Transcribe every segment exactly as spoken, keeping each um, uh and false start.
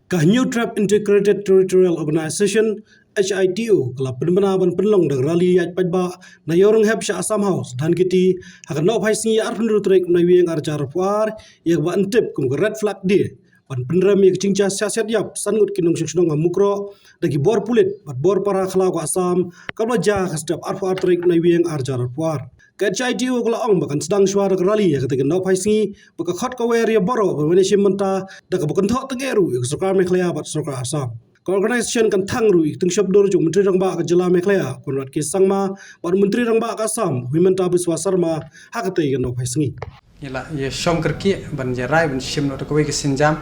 Ka Hynñiewtrep Integrated Territorial Organization, H I T O, ka la pynbna ban pynlong da ka rally ïaid paidbah na Ïewrynghep sha Assam House, Dhankheti, ha ka nohphai sngi arphew hynriew tarik u Naiwieng arhajar arphew ar, ïa kaba yn tip kum ka Red Flag Day, ban pynrem ïa ka jingjia siat siat ïap san ngut ki nongshong shnong ha Mukroh da ki bor pulit bad bor para khlaw ka Assam, kaba la jia ha ka step arphew ar tarik u Naiwieng arhajar arphew ar. Ka H I T O ka la ong ba kan sdang shuwa da ka rally ha katei ka nohphai sngi, bad ka khot ka wer ïa baroh ban wan ïashim bynta da kaba kynthoh tyngeh ruh ïa ka sorkar Meghalaya bad sorkar Assam. Ka organisation kan thang ruh ïa ka tyngshop dur jong u Myntri Rangbah ka jylla Meghalaya, Conrad K Sangma, bad u Myntri Rangbah ka Assam, u Himanta Biswa Sarma, ha katei ka nohphai sngi. Ïa la, ïa shong kyrkieh ban ïa rai ban shim noh da kawei ka sienjam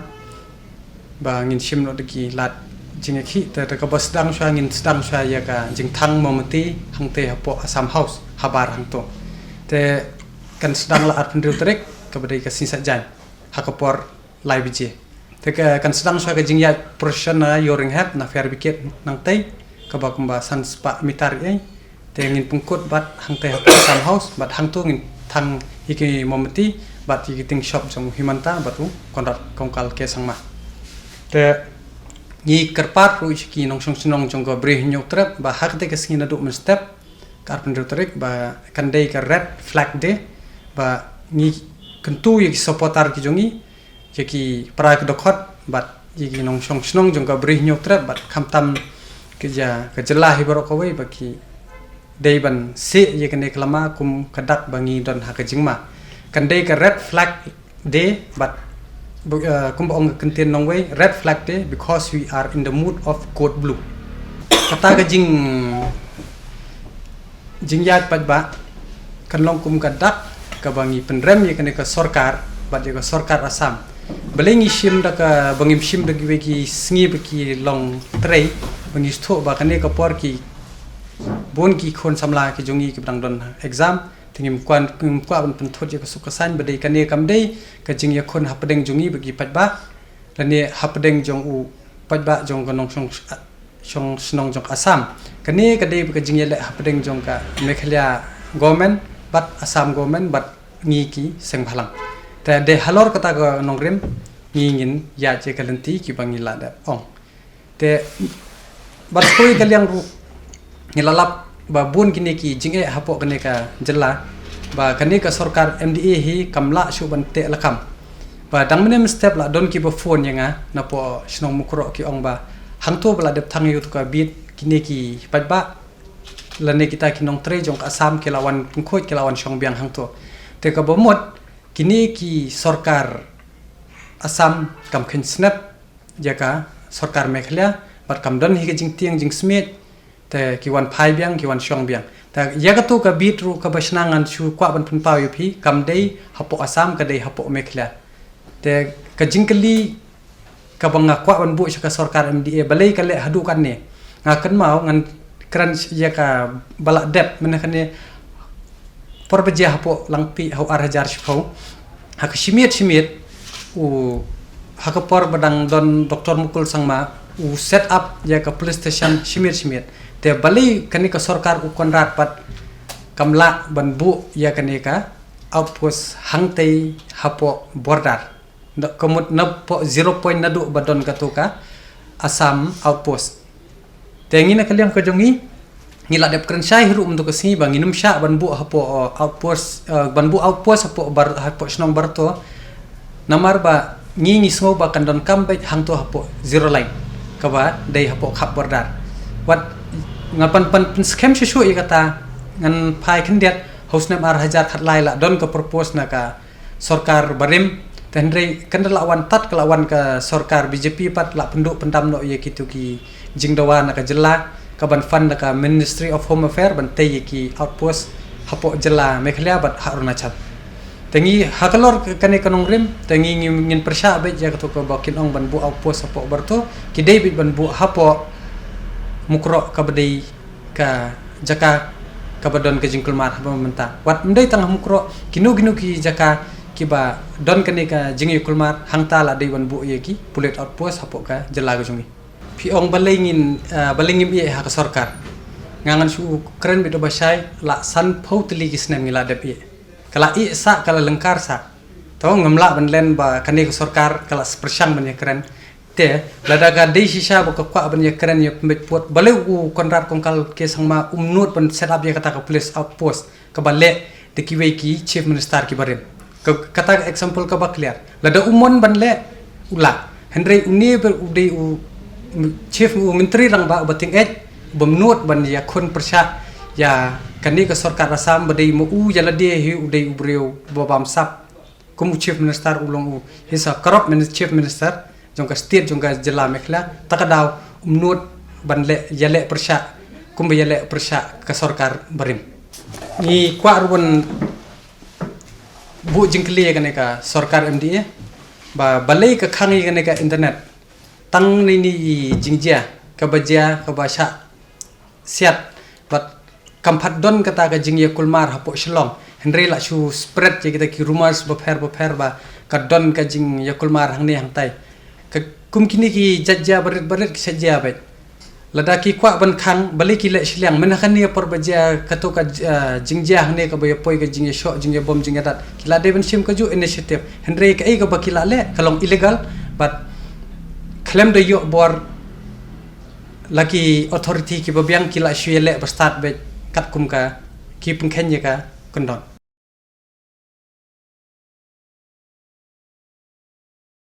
ba ngin shim noh da ki lad jingïakhih, te da kaba sdang shuwa ngin sdang shuwa ïa ka jingthang mombati hangtei hapoh Assam House, habar hangto. Te kan sdang la arphew hynriew tarik, kaba dei ka sngi Saitjaiñ, ha ka por lai baje. Te ka kan sdang shuwa ka jingïaid procession na Ïewrynghep, na fire brigade nangtei, kaba kumba san spah mitar ei. Te ngin pynkut bad hangtei hapoh Assam House, bad hangto ngin thang ïa ki mombati bad ïa ki tyngshop jong u Himanta bad u Conrad Kongkal K Sangma. Te ngi kyrpad ruh ïa ki nongshong shnong jong ka Bri Hynñiewtrep ba ha katei ka sngi naduh mynstep, ka arphew hynriew tarik, ba kan dei ka Red Flag Day, ba ngi kyntu ïa ki supporter ki jong ngi, ïa ki para ki dkhot bad ïa ki nongshong shnong jong ka Bri Hynñiewtrep bad khamtam ki ja ka jylla hi baroh kawei, ba ki dei ban seh ïa kane ka lama kum ka dak ba ngi don ha ka jingma. Kan dei ka Red Flag Day bad bu-, eh, kumba ong ka kyntien nongwei, Red Flag Day because we are in the mood of code blue. Kata ka jing jingïaid paidbah kan long kum ka dak kaba ngi pynrem ïa kane ka sorkar bad ïa ka sorkar Assam. Balei ngi shim da ka, ba ngim shim da kiwei ki sngi ba ki long trei, ba ngi sngewthuh ba kane ka por ki bun ki khun samla ki jong ngi kiba dang don exam, te ngim kwah, ngim kwah ban pynthut ïa ka suk ka saiñ, ba dei kane kam dei ka jingïakhun hapdeng jong ngi bad ki paidbah, lane hapdeng jong u paidbah jong ka nongshong, shong shnong jong ka Assam. Kane ka dei ka jingïaleh hapdeng jong ka Meghalaya government bad Assam government bad ngi ki seng bhalang. Te dei halor kata ka nongrim ngi ngin ïaid ïa ka lynti kiba ngi la dep ong. Te bad skul ka liang ruh ngi la lap ba bun kine ki jingeh hapoh kane ka jylla, ba kane ka sorkar M D A hi kam lah shuh ban teh lakam. Ba dang mynne mynstep la don kiba phone ïa nga napoh shnong Mukroh, ki ong ba hangto ba la dep thang ïa uto ka bit, kine ki paidbah lane kita ki nongtrei jong ka Assam ki la wan pynkhuid, ki la wan shong biang hangto. Te kaba mut kine ki sorkar Assam kam kheiñ snep ïa ka sorkar Meghalaya bad kam don hi ka jingtieng jingsmiej, te ki wan phai biang, ki wan shong biang. Te ïa kato ka bit ruh kaba shna ngan shu kwah ban pynpaw ïa phi, kam dei hapoh Assam, ka dei hapoh Meghalaya. Te ka jingkylli kaba nga kwah ban buh sha ka sorkar M D A, balei ka leh haduh katne. Nga kynmaw ngan kren ïa kaba la dep mynne kane, por ba jia hapoh Langpih ha u arhajar shiphew, ha ka shimiet shimiet u, ha ka por ba dang don Doktor Mukul Sangma, u set up ïa ka police station shimiet shimiet. Te balei kane ka sorkar u Conrad pat kam lah ban buh ïa kane ka outpost hangtei hapoh border. Ka mut napoh zero point naduh ba don kato ka Assam outpost. Te ngi na ka liang ka jong ngi, ngi la dep kren shai hi ruh mynta ka sngi ba ngim shah ban buh hapoh, uh, outpost, uh, ban buh outpost hapoh Bar-, hapoh shnong Barto. Namar ba ngi ngi sngew ba kan donkam beit hangto hapoh zero line, kaba dei hapoh khap border. Wat ngan pan pan pynskhem shuh shuh ïa kata, ngan phai khyndiat, ha u snem arhajar khatlai la don ka propose na ka sorkar barim. Te hynrei kan da la wan tad ka la wan ka sorkar B J P pat, la pynduh pyndam noh ïa kito ki jingdawa na ka jylla, ka ban fund na ka Ministry of Home Affairs ban tei ïa ki outpost hapoh jylla Meghalaya bad ha Arunachal. Te ngi ha ka lor kane ka nongrim, te ngi ngin, ngin pyrshah beit ïa kato kaba kin ong ban buh outpost hapoh Barto, ki dei beit ban buh hapoh Mukroh kaba dei ka jaka kaba don ka jingkulmar haba mynta. Wat ym dei tang ha Mukroh, kino kino ki jaka kiba don kane ka jingïakulmar, hangta la dei ban buh ïa ki police outpost hapoh ka jylla ka jong ngi. Phi ong balei ngin, ah, balei ngim ïeh ha ka sorkar. Nga ngan shu kren beit da ba shai, la sanphew tylli ki snem ngi la dep ïeh. Ka la ïeh sah, ka la lyngkar sah. To ngam lah ban len ba kane ka sorkar ka la pyrshang ban ïakren. Te lada ka dei shisha ba ka kwah ban ïakren ïa pynbeit pud, balei u Conrad Kongkal K Sangma um nud ban set up ïa kata ka police outpost kaba leh da kiwei ki chief minister kiba rim? Ka, kata ka example kaba clear. Lada u mon ban leh, u lah. Hynrei une ba u dei u chief, u myntri rangbah uba tyngeh, uba nud ban ïakhun pyrshah ïa kane ka sorkar Assam ba dei ma u ïa lade hi u dei u briew uba bamsap. Kum u chief minister u long u, he's a corrupt minis-, chief minister jong ka state, jong ka jylla Meghalaya, ta ka daw um nud ban leh, ïaleh pyrshah kumba ïaleh pyrshah ka sorkar barim. Ngi kwah ruh ban buh jingkylli ïa kane ka sorkar M D A ba balei ka khang ïa kane ka internet. Tang ne ne i jingjia kaba jia kaba shah siat, bad kam pat don kata ka jingïakulmar hapoh Shillong. Hynrei la shu spread ïa kita ki rumors bapher bapher ba ka don ka jingïakulmar hangne hangtai. Ka kum kine ki jait jia barit barit ki shah jia beit. Lada ki kwah ban khang, balei ki leh shiliang? Mynta kane por ba jia kato ka, ah, jingjia hangne kaba ïapoi ka jingïashoh, jingïabom, jingïadat, ki la dei ban shim kajuh initiative. Hynrei kaei kaba ki la leh ka long illegal, bad khlem da ïoh bor la ki authority kiba biang ki la shu ïaleh ba stad beit katkum ka ki pynkheiñ ïa ka kyndon.